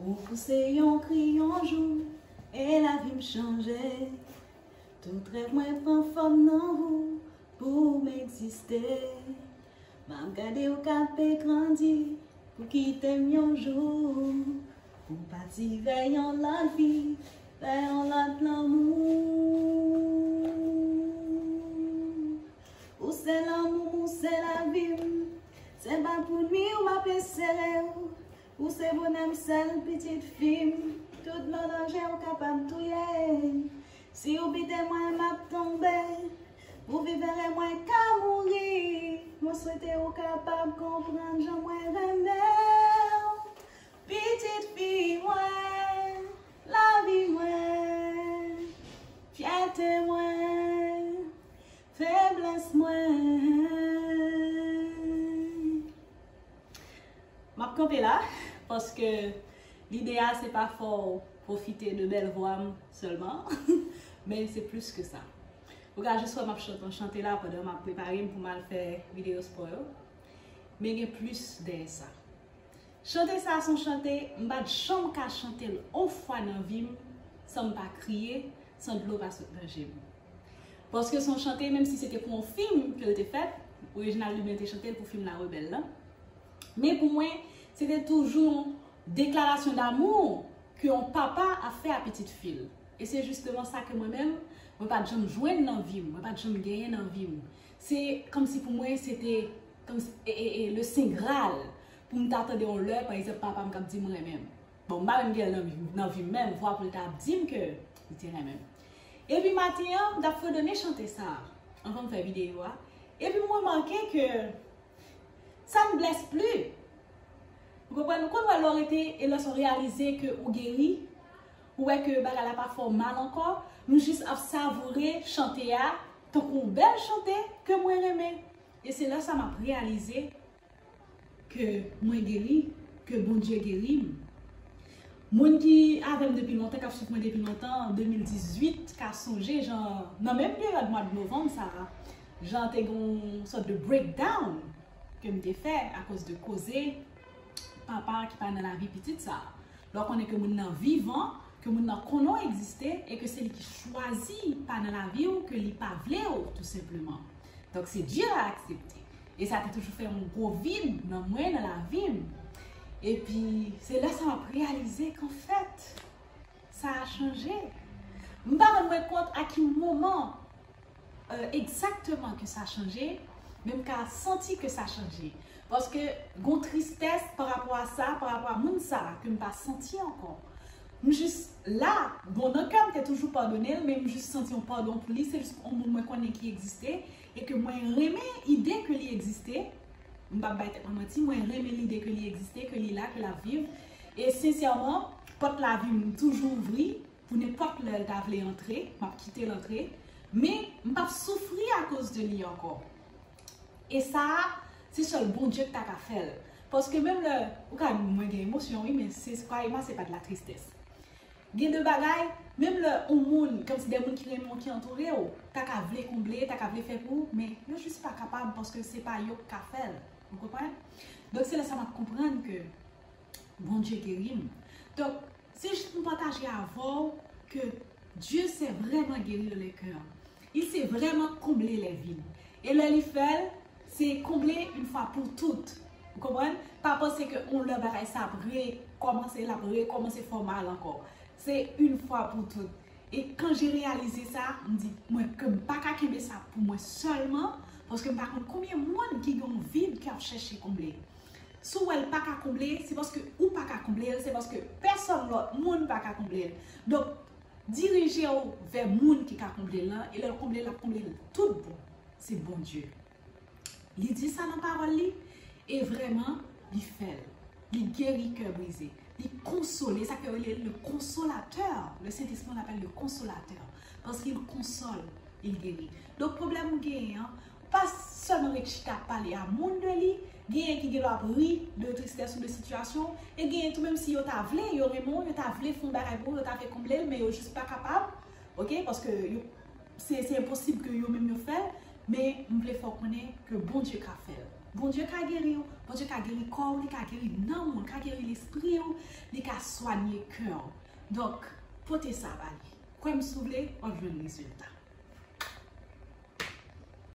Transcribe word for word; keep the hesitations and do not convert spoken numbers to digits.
Ou pouse yon kri yon jou, e lavi m chanje. Tout rèv mwen pran fòm nan ou pou m egziste. M ap gade w kanpe grandi pou kite m yon jou. Pou pati vè yon lòt vi, vè yon lòt lanmou. Ou se lanmou m, ou se lavi m. Se pa pou nwi w m ap esere w. Ou se bonè m, sèl pitit fi m. Tout lò danje w kapab touye. Si w pite mwen, m ap tonbe. Pou viv ere mwen ka mouri. Mwen swete ou kapab konprann jan mwen renmen w. Pitit fi mwen, lavi mwen, fyète mwen, feblès mwen. M ap kanpe la, paske lide a se pa fè w pwofite de bèl vwa m sèlman, men se plis ke sa. Ou ka jis wè m ap chante, chante la pandan m ap prepare m pou m al fè videyo spò yo. Men gen plis dèyè sa. Chante sa a se yon chante, m pa t janm ka chante l on fwa nan vi m san m pa kriye, san dlo pa sot nan je m. Paske se yon chante, menm si se te pou yon fim ke l te fèt, Reginald Hubin te chante l pou fim La Rebelle lan. Men pou mwen, se te toujou yon deklarasyon damou ke yon papa ap fè a pitit fi l. E se jisteman sa ke mwen menm, mwen pa t janm jwenn nan vi m, mwen pa t janm genyen nan vi m. Se kòmsi pou mwen, se te kòmsi, e, e, e, le Saint Graal, pou m ta tande yon lè, pa egzanp, papa m k ap di m renmen m. Bon, m pa menm gen l nan vi m, nan vi m menm, vwa pou l ta ap di m ke li te renmen m. Epi maten an, m t ap fredone chante sa a, anvan m fè videyo a. Epi m remake ke ça ne blesse plus. Ou konprann? Ou konn wè lè w rete e lè sa w reyalize ke ou geri, ou wè ke bagay la pa fè w mal ankò, m jis ap savoure chante a tankou yon bèl chante ke mwen renmen. E se lè sa m ap reyalize ke mwen geri, ke Bondye geri m. Moun ki avè m depi lontan, k ap swiv mwen depi lontan, de mil dizuit, ka sonje jan, nan menm peryòd mwa de novanm sa a, jan te gen yon sòt de breakdown ke m te fè akoz de koze papa ki pa nan lavi pitit sa a. Lè w konnen ke moun nan vivan, ke moun nan konnen w egziste, e ke se li ki chwazi pa nan lavi w, ke li pa vle w, tou senpleman. Donk, se Dye a aksepte. E sa te toujou fè yon gwo vid nan mwen, nan lavi m. Epi, se lè sa m ap reyalize ke anfèt, sa a chanje. M pa rann mwen kont a ki moman, euh, egzakteman ke sa chanje, men m ka santi ke sa chanje. Paske gon tristès pa rapò a sa, pa rapò a moun sa a ke m pa santi ankò. M jis la, bon, nan kè m te toujou padone l, men m jis santi yon padon pou li, se jis yon moun mwen konnen ki egziste, e ke mwen renmen ide ke li egziste. M p ap bay tèt mwen manti, mwen renmen lide ke li egziste, ke li la, ke l ap viv. E sensèman, pòt lavi m toujou ouvri pou nenpòt lè l ta vle antre, m ap kite l antre. Men, m p ap soufri akoz de li ankò. E sa a, se sèl Bondye ki ta ka fè l. Paske menm lè, ou ka di mwen gen emosyon, wi, men se kwayema, se pa de la tristès. Gen de bagay, menm lè yon moun, kòmsi de moun ki renmen w, ki antoure w, ta ka vle konble, ta ka vle fè pou ou, men yo jis pa kapab paske se pa yo ki ka fè l. Ou konprann? Donk, se lè sa m ap konprann ke Bondye geri m. Donk, se jis pou m pataje avè w ke Dieu sait vraiment guérir les cœurs. Il sait vraiment combler les vides. E lè li fè l, se konble yon fwa pou tout. Ou konprann? Pa panse ke yon lè bagay sa ap rekòmanse, l ap rekòmanse fè w mal ankò. Se yon fwa pou tout. E kan je reyalize sa, m di, mwen, ke m pa ka kenbe sa pou mwen sèlman, paske m pa konn konbyen moun ki gen yon vid ke ap chèche konble. Si w wè l pa ka konble, se paske ou pa ka konble l, se paske pèsòn lòt moun pa ka konble l. Donk, dirije w vè moun ki ka konble l lan, e lè l konble l, l ap konble l tout bon. Se Bondye. Li di sa nan pawòl li, e vrèman, li fè l. Li geri kè brize. Li konsole. Sa ke yo rele le consolateur. Le Saint-Esprit, on l'appelle le consolateur. Parce qu'il console, il guérit. Donk, pwoblèm ou genyen an, pa sèlman ret chita ap pale a moun de li, genyen ki gen dwa ap ri de tristès ou de sitiyasyon, e genyen tou, menm si yo ta vle, yo renmen w, yo ta vle fè yon bagay pou ou, yo ta vle konble l, men yo jis pa kapab, oke? Paske yo, se, se enposib ke yo menm yo fè l, men m vle fè w konnen ke Bondye ka fè l. Bondye ka geri w, Bondye ka geri kò w, li ka geri nanm ou, li ka geri lespri w, li ka swanye kè w. Donk, pote sa ba li. Kwè m si w vle, w ap jwenn rezilta.